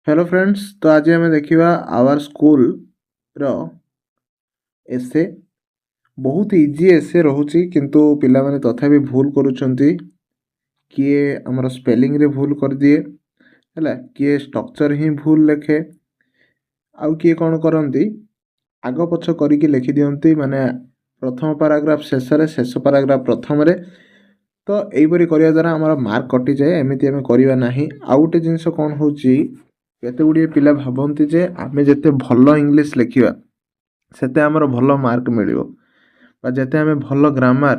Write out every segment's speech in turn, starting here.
Hello friends, ତ ଆଜି ଆମେ ଦେଖିବା ଆୱାର ସ୍କୁଲର ଏସେ। ବହୁତ ଇଜି ଏସେ ରହୁଛି, କିନ୍ତୁ ପିଲାମାନେ ତଥାପି ଭୁଲ କରୁଛନ୍ତି। କିଏ ଆମର ସ୍ପେଲିଂରେ ଭୁଲ କରିଦିଏ, ହେଲା, କିଏ ଷ୍ଟ୍ରକ୍ଚର୍ ହିଁ ଭୁଲ ଲେଖେ, ଆଉ କିଏ କ'ଣ କରନ୍ତି, ଆଗ ପଛ କରିକି ଲେଖିଦିଅନ୍ତି, ମାନେ ପ୍ରଥମ ପାରାଗ୍ରାଫ ଶେଷରେ, ଶେଷ ପାରାଗ୍ରାଫ ପ୍ରଥମରେ। ତ ଏଇପରି କରିବା ଦ୍ୱାରା ଆମର ମାର୍କ କଟିଯାଏ। ଏମିତି ଆମେ କରିବା ନାହିଁ। ଆଉ ଗୋଟେ ଜିନିଷ କ'ଣ ହେଉଛି, କେତେ ଗୁଡ଼ିଏ ପିଲା ଭାବନ୍ତି ଯେ ଆମେ ଯେତେ ଭଲ ଇଂଲିଶ ଲେଖିବା, ସେତେ ଆମର ଭଲ ମାର୍କ ମିଳିବ, ବା ଯେତେ ଆମେ ଭଲ ଗ୍ରାମାର,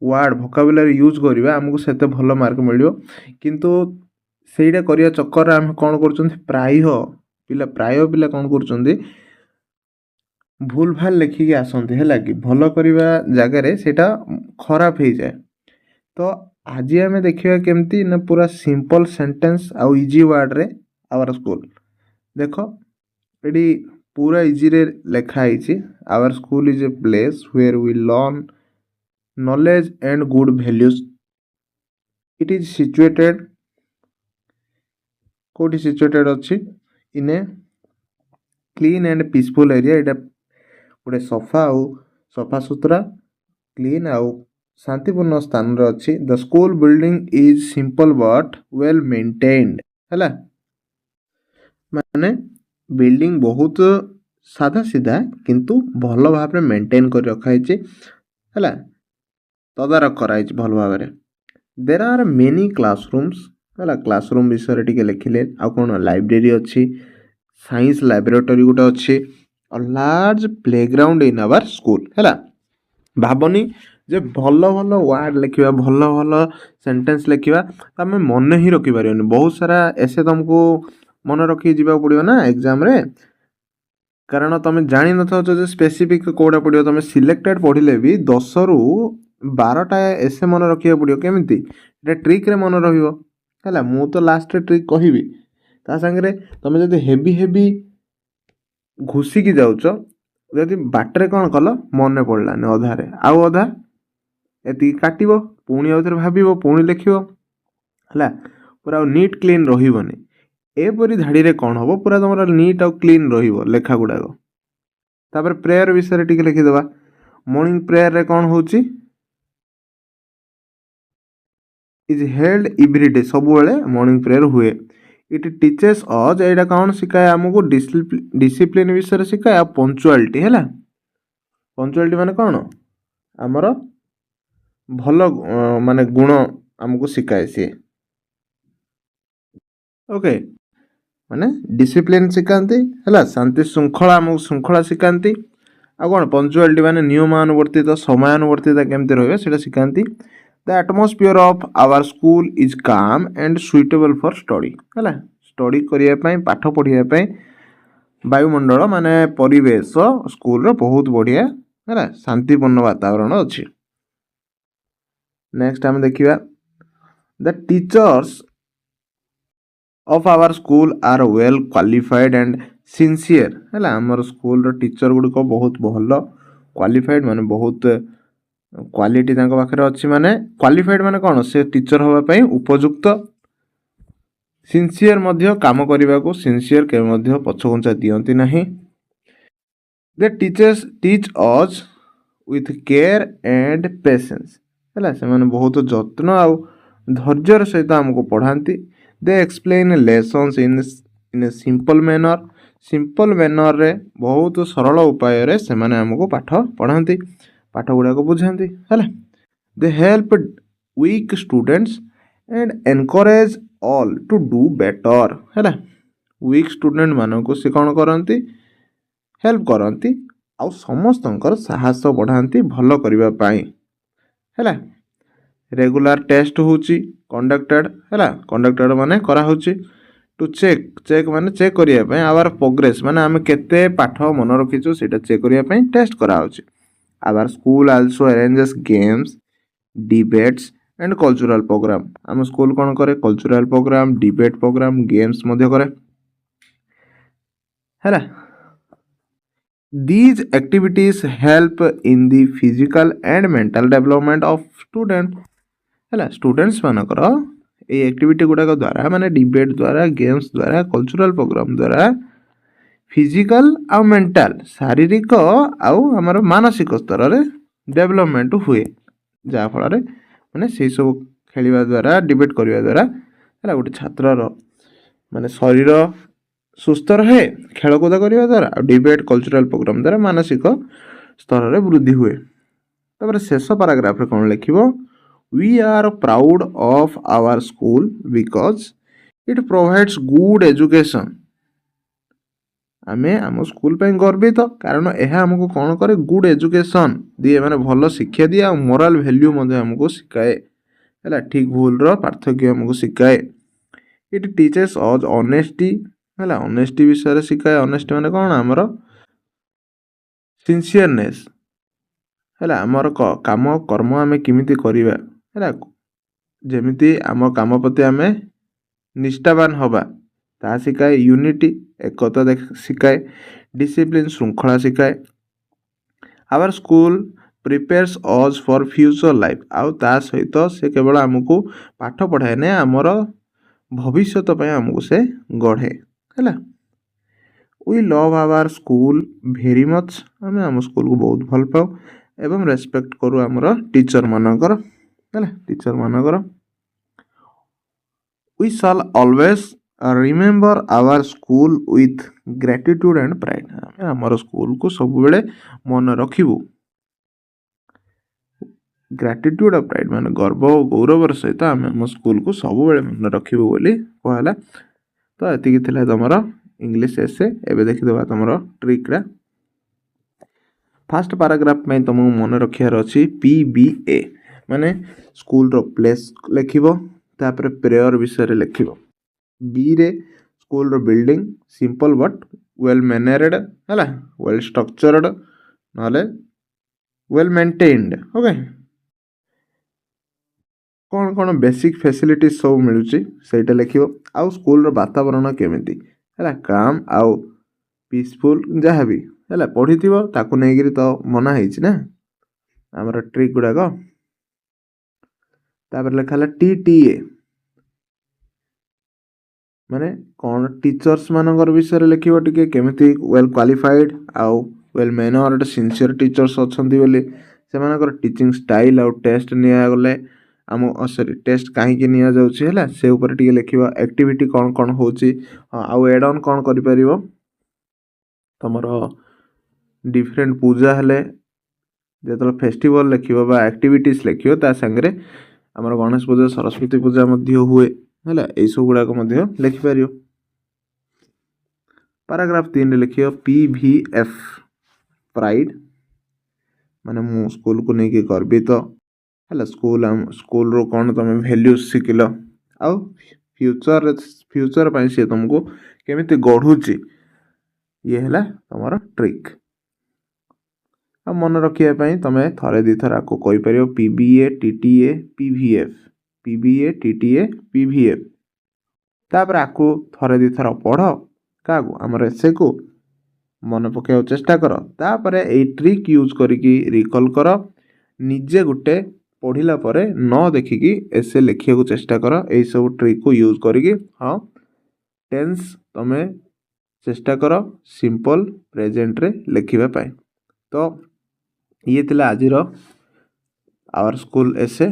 ୱାର୍ଡ଼, ଭୋକାବୁଲାରୀ ୟୁଜ୍ କରିବା, ଆମକୁ ସେତେ ଭଲ ମାର୍କ ମିଳିବ। କିନ୍ତୁ ସେଇଟା କରିବା ଚକ୍କରରେ ଆମେ କ'ଣ କରୁଛନ୍ତି, ପ୍ରାୟ ପିଲା କ'ଣ କରୁଛନ୍ତି, ଭୁଲ ଭାଲ ଲେଖିକି ଆସନ୍ତି, ହେଲା କି? ଭଲ କରିବା ଜାଗାରେ ସେଇଟା ଖରାପ ହେଇଯାଏ। ତ ଆଜି ଆମେ ଦେଖିବା କେମିତି ନା ପୁରା ସିମ୍ପଲ୍ ସେଣ୍ଟେନ୍ସ ଆଉ ଇଜି ୱାର୍ଡ଼ରେ ଆୱାର ସ୍କୁଲ। ଦେଖ, ଏଠି ପୁରା ଇଜିରେ ଲେଖା ହେଇଛି। Our school is a place where we learn knowledge and good values. It is situated, କେଉଁଠି ସିଚୁଏଟେଡ୍ ଅଛି? In a clean and peaceful area. ଏଇଟା ଗୋଟେ ସଫା ଆଉ ସଫାସୁତୁରା, କ୍ଲିନ୍ ଆଉ ଶାନ୍ତିପୂର୍ଣ୍ଣ ସ୍ଥାନରେ ଅଛି। The school building is simple but well maintained. ହେଲା, ମାନେ ବିଲ୍ଡିଂ ବହୁତ ସାଧା ସିଧା, କିନ୍ତୁ ଭଲ ଭାବରେ ମେଣ୍ଟେନ୍ କରି ରଖାହେଇଛି, ହେଲା, ତଦାରଖ କରାହେଇଛି ଭଲ ଭାବରେ। There are many classrooms. ହେଲା, କ୍ଲାସରୁମ୍ ବିଷୟରେ ଟିକେ ଲେଖିଲେ। ଆଉ କ'ଣ? ଲାଇବ୍ରେରୀ ଅଛି, ସାଇନ୍ସ ଲାବୋରେଟୋରୀ ଗୋଟେ ଅଛି, ଆଉ large playground in our school. ହେଲା, ଭାବନି ଯେ ଭଲ ଭଲ ୱାର୍ଡ଼ ଲେଖିବା, ଭଲ ଭଲ ସେଣ୍ଟେନ୍ସ ଲେଖିବା, ତ ଆମେ ମନେ ହିଁ ରଖିପାରିବନି। ବହୁତ ସାରା ଏସେ ତୁମକୁ ମନେ ରଖିକି ଯିବାକୁ ପଡ଼ିବ ନା ଏକ୍ଜାମ୍ରେ, କାରଣ ତୁମେ ଜାଣିନଥାଉଛ ଯେ ସ୍ପେସିଫିକ୍ କେଉଁଟା ପଡ଼ିବ। ତୁମେ ସିଲେକ୍ଟେଡ଼ ପଢ଼ିଲେ ବି 10ରୁ 12ଟା ଏସେ ମନେ ରଖିବାକୁ ପଡ଼ିବ। କେମିତି? ଏଇଟା ଟ୍ରିକ୍ରେ ମନେ ରହିବ, ହେଲା। ମୁଁ ତ ଲାଷ୍ଟରେ ଟ୍ରିକ୍ କହିବି। ତା ସାଙ୍ଗରେ ତୁମେ ଯଦି ହେଭି ହେଭି ଘୋଷିକି ଯାଉଛ, ଯଦି ବାଟରେ କ'ଣ କଲ, ମନେ ପଡ଼ିଲାନି ଅଧାରେ, ଆଉ ଅଧା ଏତିକି କାଟିବ, ପୁଣି ଆଉ ଥରେ ଭାବିବ, ପୁଣି ଲେଖିବ, ହେଲା, ପୁରା ଆଉ ନିଟ୍ କ୍ଲିନ୍ ରହିବନି। ଏପରି ଧାଡ଼ିରେ କ'ଣ ହେବ, ପୁରା ତୁମର ନିଟ୍ ଆଉ କ୍ଲିନ୍ ରହିବ ଲେଖା ଗୁଡ଼ାକ। ତାପରେ ପ୍ରେୟର ବିଷୟରେ ଟିକେ ଲେଖିଦେବା। ମର୍ଣ୍ଣିଂ ପ୍ରେୟରରେ କ'ଣ ହେଉଛି? Is held every day. ସବୁବେଳେ ମର୍ଣ୍ଣିଂ ପ୍ରେୟର ହୁଏ। It teaches us, ଏଇଟା କ'ଣ ଶିଖାଏ ଆମକୁ? ଡିସିପ୍ଲିନ୍ ବିଷୟରେ ଶିଖାଏ ଆଉ ପଞ୍ଚୁଆଲିଟି। ହେଲା, ପଞ୍ଚୁଆଲିଟି ମାନେ କ'ଣ? ଆମର ଭଲ ମାନେ ଗୁଣ ଆମକୁ ଶିଖାଏ ସିଏ। ଓକେ, ମାନେ ଡିସିପ୍ଲିନ୍ ଶିଖାନ୍ତି, ହେଲା, ଶାନ୍ତି ଶୃଙ୍ଖଳା, ଆମକୁ ଶୃଙ୍ଖଳା ଶିଖାନ୍ତି। ଆଉ କ'ଣ? ପଞ୍ଚୁଆଲିଟି ମାନେ ନିୟମାନୁବର୍ତ୍ତିତ, ସମୟାନୁବର୍ତ୍ତିତା କେମିତି ରହିବ, ସେଇଟା ଶିଖାନ୍ତି। The atmosphere of our school is calm and suitable for study. ହେଲା, ଷ୍ଟଡି କରିବା ପାଇଁ, ପାଠ ପଢ଼ିବା ପାଇଁ ବାୟୁମଣ୍ଡଳ ମାନେ ପରିବେଶ ସ୍କୁଲର ବହୁତ ବଢ଼ିଆ, ହେଲା, ଶାନ୍ତିପୂର୍ଣ୍ଣ ବାତାବରଣ ଅଛି। ନେକ୍ସଟ ଆମେ ଦେଖିବା। The teachers of our school are well qualified and sincere. ହେଲା, ଆମର ସ୍କୁଲର ଟିଚର୍ ଗୁଡ଼ିକ ବହୁତ ଭଲ କ୍ୱାଲିଫାଏଡ଼୍, ମାନେ ବହୁତ କ୍ୱାଲିଟି ତାଙ୍କ ପାଖରେ ଅଛି। ମାନେ କ୍ୱାଲିଫାଏଡ଼୍ ମାନେ କ'ଣ? ସେ ଟିଚର୍ ହେବା ପାଇଁ ଉପଯୁକ୍ତ। ସିନସିୟର ମଧ୍ୟ, କାମ କରିବାକୁ ସିନସିୟର, କେବେ ମଧ୍ୟ ପଛଘୁଞ୍ଚା ଦିଅନ୍ତି ନାହିଁ। They teach us with care and patience. ହେଲା, ସେମାନେ ବହୁତ ଯତ୍ନ ଆଉ ଧୈର୍ଯ୍ୟର ସହିତ ଆମକୁ ପଢ଼ାନ୍ତି। They explain lessons in a simple manner. Simple ମ୍ୟାନର୍ରେ, ବହୁତ ସରଳ ଉପାୟରେ ସେମାନେ ଆମକୁ ପାଠ ପଢ଼ାନ୍ତି, ପାଠ ଗୁଡ଼ାକ ବୁଝାନ୍ତି। ହେଲା, they help weak students and encourage all to do better. ହେଲା, ୱିକ୍ ଷ୍ଟୁଡେଣ୍ଟମାନଙ୍କୁ ସେ କ'ଣ କରନ୍ତି? ହେଲ୍ପ କରନ୍ତି ଆଉ ସମସ୍ତଙ୍କର ସାହସ ବଢ଼ାନ୍ତି ଭଲ କରିବା ପାଇଁ। ହେଲା, ରେଗୁଲାର ଟେଷ୍ଟ ହେଉଛି କଣ୍ଡକ୍ଟେଡ଼। ହେଲା, କଣ୍ଡକ୍ଟେଡ଼ ମାନେ କରାହେଉଛି। ଟୁ ଚେକ୍, ଚେକ୍ ମାନେ ଚେକ୍ କରିବା ପାଇଁ, ଆୱାର ପ୍ରୋଗ୍ରେସ୍, ମାନେ ଆମେ କେତେ ପାଠ ମନେ ରଖିଛୁ, ସେଇଟା ଚେକ୍ କରିବା ପାଇଁ ଟେଷ୍ଟ କରାହେଉଛି। Our school also arranges games, debates and cultural program. ଆମ ସ୍କୁଲ କ'ଣ କରେ? Cultural program, debate program, games ମଧ୍ୟ କରେ। ହେଲା, these activities help in the physical and mental development of student. ହେଲା, ଷ୍ଟୁଡେଣ୍ଟସ୍ ମାନଙ୍କର ଏଇ ଆକ୍ଟିଭିଟି ଗୁଡ଼ାକ ଦ୍ୱାରା, ମାନେ ଡିବେଟ୍ ଦ୍ୱାରା, ଗେମ୍ସ ଦ୍ୱାରା, କଲଚରାଲ୍ ପ୍ରୋଗ୍ରାମ୍ ଦ୍ୱାରା ଫିଜିକାଲ୍ ଆଉ ମେଣ୍ଟାଲ୍, ଶାରୀରିକ ଆଉ ଆମର ମାନସିକ ସ୍ତରରେ ଡେଭଲପମେଣ୍ଟ ହୁଏ। ଯାହାଫଳରେ ମାନେ ସେଇସବୁ ଖେଳିବା ଦ୍ୱାରା, ଡିବେଟ୍ କରିବା ଦ୍ୱାରା, ହେଲା, ଗୋଟେ ଛାତ୍ରର ମାନେ ଶରୀର ସୁସ୍ଥ ରହେ ଖେଳକୁଦ କରିବା ଦ୍ୱାରା, ଆଉ ଡିବେଟ୍, କଲଚରାଲ୍ ପ୍ରୋଗ୍ରାମ୍ ଦ୍ୱାରା ମାନସିକ ସ୍ତରରେ ବୃଦ୍ଧି ହୁଏ। ତାପରେ ଶେଷ ପାରାଗ୍ରାଫରେ କ'ଣ ଲେଖିବ? We are proud of our school because it provides good education. ଆମେ ଆମ ସ୍କୁଲ ପାଇଁ ଗର୍ବିତ, କାରଣ ଏହା ଆମକୁ କ'ଣ କରେ? ଗୁଡ୍ ଏଜୁକେସନ୍ ଦିଏ, ମାନେ ଭଲ ଶିକ୍ଷା ଦିଏ, ଆଉ ମୋରାଲ୍ ଭ୍ୟାଲ୍ୟୁ ମଧ୍ୟ ଆମକୁ ଶିଖାଏ, ହେଲା, ଠିକ୍ ଭୁଲର ପାର୍ଥକ୍ୟ ଆମକୁ ଶିଖାଏ। It teaches us honesty, ହେଲା, ଅନେଷ୍ଟି ବିଷୟରେ ଶିଖାଏ। ଅନେଷ୍ଟି ମାନେ କ'ଣ? ଆମର ସିନସିୟରନେସ୍, ହେଲା, ଆମର କାମ କର୍ମ ଆମେ କେମିତି କରିବା, ହେଲା, ଯେମିତି ଆମ କାମ ପ୍ରତି ଆମେ ନିଷ୍ଠାବାନ ହେବା, ତାହା ଶିଖାଏ। ୟୁନିଟି, ଏକତା ଶିଖାଏ। ଡିସିପ୍ଲିନ୍, ଶୃଙ୍ଖଳା ଶିଖାଏ। Our school prepares us for future life. ଆଉ ତା ସହିତ ସେ କେବଳ ଆମକୁ ପାଠ ପଢ଼ାଏ ନାହିଁ, ଆମର ଭବିଷ୍ୟତ ପାଇଁ ଆମକୁ ସେ ଗଢ଼େ, ହେଲା। We love our school very much. ଆମେ ଆମ ସ୍କୁଲକୁ ବହୁତ ଭଲ ପାଉ ଏବଂ ରେସପେକ୍ଟ କରୁ ଆମର ଟିଚରମାନଙ୍କର, ହେଲା, ଟିଚରମାନଙ୍କର। We shall always remember our school with gratitude and pride. ଆମେ ଆମର ସ୍କୁଲକୁ ସବୁବେଳେ ମନେ ରଖିବୁ ଗ୍ରାଟିଟ୍ୟୁଡ଼ ଆଉ ପ୍ରାଇଡ଼, ମାନେ ଗର୍ବ ଓ ଗୌରବର ସହିତ ଆମେ ଆମ ସ୍କୁଲକୁ ସବୁବେଳେ ମନେ ରଖିବୁ ବୋଲି କୁହାହେଲା। ତ ଏତିକି ଥିଲା ତୁମର ଇଂଲିଶ ଏସେ। ଏବେ ଦେଖିଦେବା ତୁମର ଟ୍ରିକ୍ଟା। ଫାଷ୍ଟ ପାରାଗ୍ରାଫ ପାଇଁ ତୁମକୁ ମନେ ରଖିବାର ଅଛି ପି ବି ଏ, ମାନେ ସ୍କୁଲର ପ୍ଲେସ୍ ଲେଖିବ, ତାପରେ ପ୍ରେୟର ବିଷୟରେ ଲେଖିବ। ବିରେ ସ୍କୁଲର building, simple but well mannered, ହେଲା, ୱେଲ୍ ଷ୍ଟ୍ରକ୍ଚର୍ଡ ନହେଲେ ୱେଲ୍ ମେଣ୍ଟେନ୍ଡ, ଓକେ। କ'ଣ କ'ଣ ବେସିକ୍ ଫେସିଲିଟିଜ୍ ସବୁ ମିଳୁଛି, ସେଇଟା ଲେଖିବ। ଆଉ ସ୍କୁଲର ବାତାବରଣ କେମିତି, ହେଲା, କାମ୍ ଆଉ ପିସଫୁଲ୍, ଯାହା ବି ହେଲା ପଢ଼ିଥିବ, ତାକୁ ନେଇକିରି ତ ମନା ହେଇଛି ନା ଆମର ଟ୍ରିକ୍ ଗୁଡ଼ାକ। ତାପରେ ଲେଖା ହେଲା ଟି ଟି ଏ, ମାନେ କ'ଣ? ଟିଚର୍ସ ମାନଙ୍କର ବିଷୟରେ ଲେଖିବ ଟିକେ, କେମିତି ୱେଲ୍ କ୍ୱାଲିଫାଇଡ଼୍ ଆଉ ୱେଲ୍ ମ୍ୟାନର୍ଡ, ସିନସିୟର ଟିଚର୍ସ ଅଛନ୍ତି ବୋଲି, ସେମାନଙ୍କର ଟିଚିଂ ଷ୍ଟାଇଲ୍ ଆଉ ଟେଷ୍ଟ ନିଆଗଲେ ଆମ, ସରି, ଟେଷ୍ଟ କାହିଁକି ନିଆଯାଉଛି, ହେଲା, ସେ ଉପରେ ଟିକେ ଲେଖିବ। ଆକ୍ଟିଭିଟି କ'ଣ କ'ଣ ହେଉଛି। ହଁ, ଆଉ ଏଡ଼୍ ଅନ୍ କ'ଣ କରିପାରିବ? ତୁମର ଡିଫରେଣ୍ଟ ପୂଜା ହେଲେ, ଯେତେବେଳେ ଫେଷ୍ଟିଭାଲ୍ ଲେଖିବ ବା ଆକ୍ଟିଭିଟିସ୍ ଲେଖିବ, ତା ସାଙ୍ଗରେ ଆମର ଗଣେଶ ପୂଜା, ସରସ୍ୱତୀ ପୂଜା ମଧ୍ୟ ହୁଏ, ହେଲା, ଏଇସବୁ ଗୁଡ଼ାକ ମଧ୍ୟ ଲେଖିପାରିବ। ପାରାଗ୍ରାଫ 3ରେ ଲେଖିବ ପି ଭି ଏଫ୍, ପ୍ରାଇଡ଼୍, ମାନେ ମୁଁ ସ୍କୁଲକୁ ନେଇକି ଗର୍ବିତ, ହେଲା, ସ୍କୁଲ ଆମ ସ୍କୁଲରୁ କ'ଣ ତୁମେ ଭ୍ୟାଲ୍ୟୁଜ୍ ଶିଖିଲ ଆଉ ଫ୍ୟୁଚର୍ ପାଇଁ ସିଏ ତୁମକୁ କେମିତି ଗଢ଼ୁଛି। ଇଏ ହେଲା ତୁମର ଟ୍ରିକ୍। ଆଉ ମନେ ରଖିବା ପାଇଁ ତୁମେ ଥରେ ଦୁଇଥର ଆକୁ କହିପାରିବ, P B A T T A P V F, P B A T T A P V F. ତାପରେ ଆକୁ ଥରେ ଦୁଇଥର ପଢ଼। କାହାକୁ? ଆମର ଏସେକୁ ମନେ ପକାଇବାକୁ ଚେଷ୍ଟା କର। ତାପରେ ଏଇ ଟ୍ରିକ୍ ୟୁଜ୍ କରିକି ରିକଲ୍ କର। ନିଜେ ଗୋଟେ ପଢ଼ିଲା ପରେ ନ ଦେଖିକି ଏସେ ଲେଖିବାକୁ ଚେଷ୍ଟା କର ଏଇସବୁ ଟ୍ରିକ୍କୁ ୟୁଜ୍ କରିକି। ହଁ, ଟେନ୍ସ ତୁମେ ଚେଷ୍ଟା କର ସିମ୍ପଲ୍ ପ୍ରେଜେଣ୍ଟରେ ଲେଖିବା ପାଇଁ। ତ ଇଏ ଥିଲା ଆଜିର ଆୱାର ସ୍କୁଲ ଏସେ।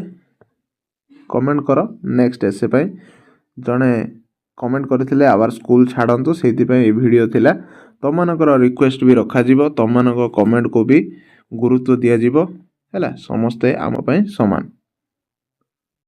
କମେଣ୍ଟ କର ନେକ୍ସଟ ଏସେ ପାଇଁ। ଜଣେ କମେଣ୍ଟ କରିଥିଲେ ଆୱାର ସ୍କୁଲ ଛାଡ଼ନ୍ତୁ, ସେଇଥିପାଇଁ ଏ ଭିଡ଼ିଓ ଥିଲା। ତୁମମାନଙ୍କର ରିକ୍ୱେଷ୍ଟ ବି ରଖାଯିବ, ତୁମମାନଙ୍କ କମେଣ୍ଟକୁ ବି ଗୁରୁତ୍ୱ ଦିଆଯିବ, ହେଲା। ସମସ୍ତେ ଆମ ପାଇଁ ସମାନ।